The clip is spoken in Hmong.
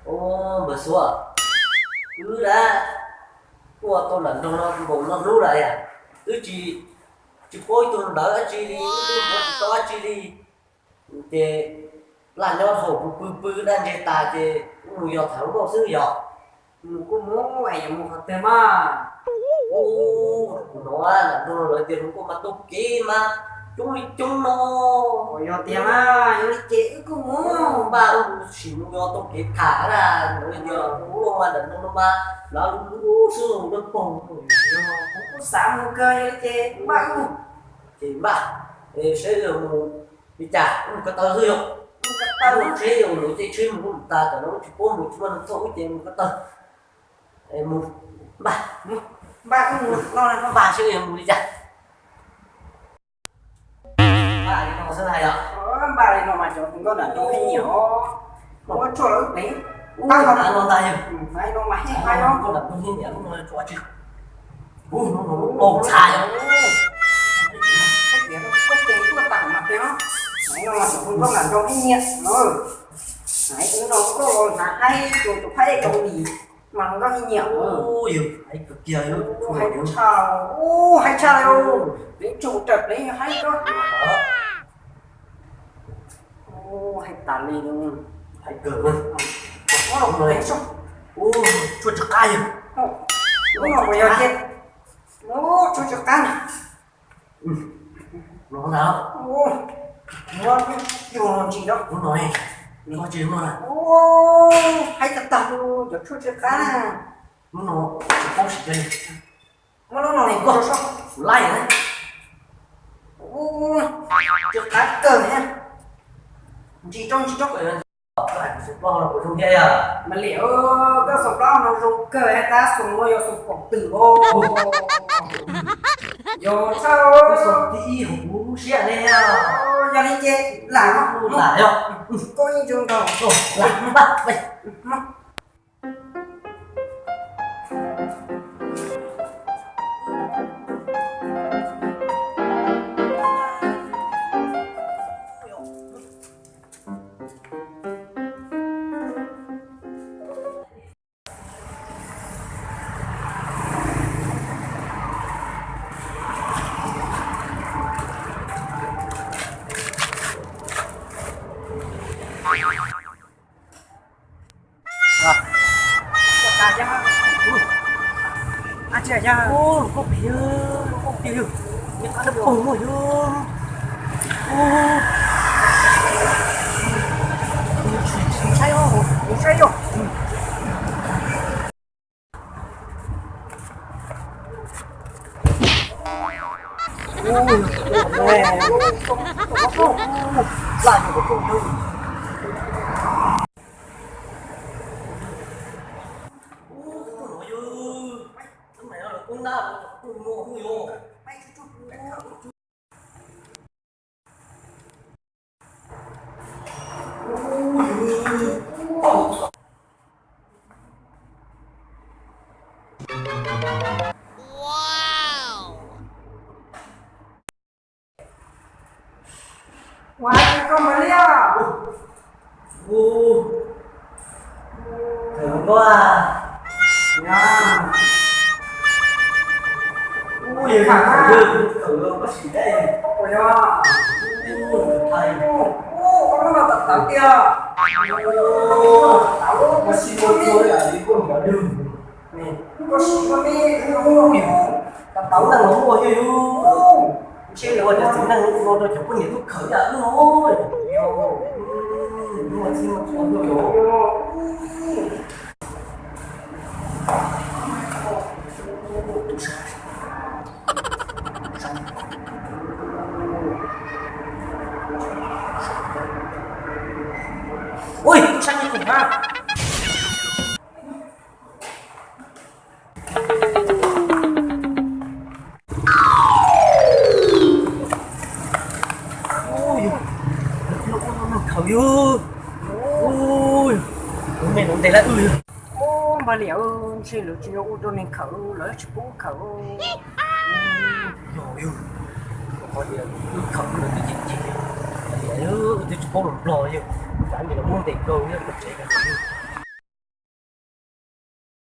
Ua, npawg Xuab, wb na, kuj ua tau nram nroog no npaum no hnub lawm, twb tsis, tsis paub ib tug ntawv dab tsi li, twb ua tsis tau dab tsi li. Ces laj nyob dhau pw pw pw daj ntseg tas ces wb mus yos tham hluas nkauj xwb yog. Mus kuj mus es yuav mus qhov twg mas? Ub, kuv hnov nram nroog lawv tias hluas nkauj mas taug kev mas coob li coob no. Yog tiag mas yog li ces wb kuj mus. Npaj wb mus sim mus yos taug kev tham na, hnov li tias ub mas nram nroog no mas lawv lub xwb lub poog. Kuv kuj xav mus kawg yog li ces npaj wb mus. Ces npaj, saib mus li cas, wb mus ko taw xwb yog. Mus ko taw, tsheb yog lub caij tsheb mus kuj tas tam no wb tsis paub mus tsis muaj neeg thauj wb ces mus ko taw. Mus, npaj, npaj wb mus no, npaj saib yog mus li cas. Npaj li no xwb na yog. Npaj li no mas cov hluas nkauj nram nroog pheej nyiam os. Muab tshuaj los wb pleev. Ub, hais no ntag yog. Hais no mas heej hais no. Nkauj nram nroog pheej nyiam lub no tsuav tsis. Ub, lub no lub pau txha yog. Hais tias kuj ces tuaj tag mas peb no. Hais no mas cov hluas nkauj nram nroog pheej nyiam. Hais no nkauj los hnav haib tus tus phaib Kaus Lim mas hluas nkauj pheej nyiam. Ub, yog hais kawg kiag yog. Hais tshaj, ub, hais tshaj li. Pleev tshuaj raws pleev yog haib koj. Ub, hais tas li. Hais kawg. Ub, tshuaj tsis qab yog. Ub, no puas yog tiag? Ub, tshuaj tsis qab na. No ntag. Ub, yog ntsis no. Ub, no ne. Koj tsis no na. Ub, haib tag tag li, cov tshuaj tsis qab na. Ub, no tsis paub siv kiag li. Muab lub no koj laij na. Ub, tsis qab kawg thiab. Ntsis rau ntsis rau. Koj hais kuv xov plaub no kuv zoo thiab yog? Mas liam, koj xov plaub no zoo kawg, tab xov no yog xov pom twm os. Yog tshaj, xov thib ib hauv kuv lub siab ne. Yog li ces lam, lam yog. Koj yeej zoo nraug. Lam, lam. Ub, koj pim, koj pim, yog qab dab pog muaj yog. Ub, saib, saib yog. Ua, koj mas liaj. Ub, kawm nkauj a. Ub, yog kawm, kawm los koj sim dab. Ub, yog, ub, koj lub no tawv tawv tiag. Koj sim ua txuag li koj mus dwg. Koj sim koj me, tawv tawv na los muaj yog yus. Ntshe lawv ua cov txiv neej ua rau cov poj niam tuaj khawm yam lub no. Muaj txij muaj txhua tuaj yus. Ui, tub sab nyob kuv na. Ui, lawv ua neeg khawm yog. Ui, lub me no ntes lawm wb yog. Ub, npawg Liam, ntshe lawv tsis yog ua rau neeg khawm, lawv tsis pub khawm. Yog yog, qhov tias wb khawm lawv twb cem cem, wb twb tsis paub los nplog yog, tsam ntawd lawv muab ntes kaw yog tsev kaw yog.